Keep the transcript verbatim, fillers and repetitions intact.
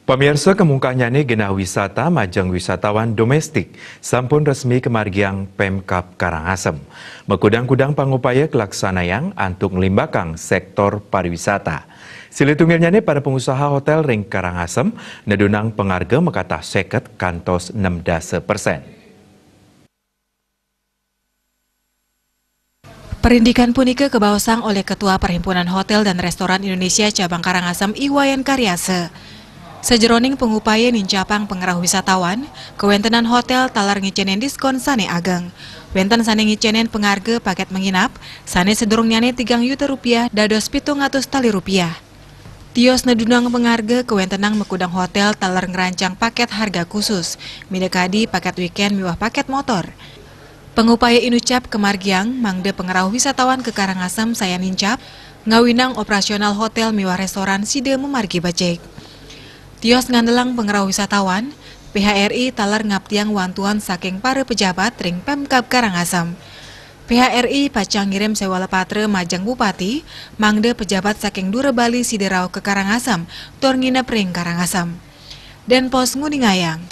Pamirsa, kemungkahnyane genah wisata majeng wisatawan domestik sampun resmi kamargiang Pemkab Karangasem. Makudang-kudang pangupaya kalaksanayang antuk nglimbakang sektor pariwisata. Silih tunggilnyane para pengusaha hotel ring Karangasem nedunang pangarga makatah seket kantos enam dasa persen. Parindikan punika kabaosang olih Ketua Perhimpunan Hotel dan Restoran Indonesia Cabang Karangasem, I Wayan Karyasa. Sajeroning pangupaya nincapang pangrauh wisatawan, kawentenan hotel taler ngicenin diskon sane ageng. Wenten sane ngicenin pangarga paket menginap sane sadurungnyane tigang yuta rupiah dados pitung atus tali rupiah. Tios nedunang pangarga kawentenang makudang hotel taler ngrancang paket harga khusus, minakadi paket weekend miwah paket motor. Pangupaya inucap kamargiang mangda pangrauh wisatawan ka Karangasem sayan nincap, ngawinang operasional hotel miwah restoran sida mamargi becik. Tios ngandelang pangrauh wisatawan, P H R I taler ngaptiang wantuan saking para pejabat ring Pemkab Karangasem. P H R I pacang ngirim sewala patra majeng Bupati, mangda pejabat saking dura Bali sida rauh ka Karangasem tur nginep ring Karangasem. Denpos nguningayang.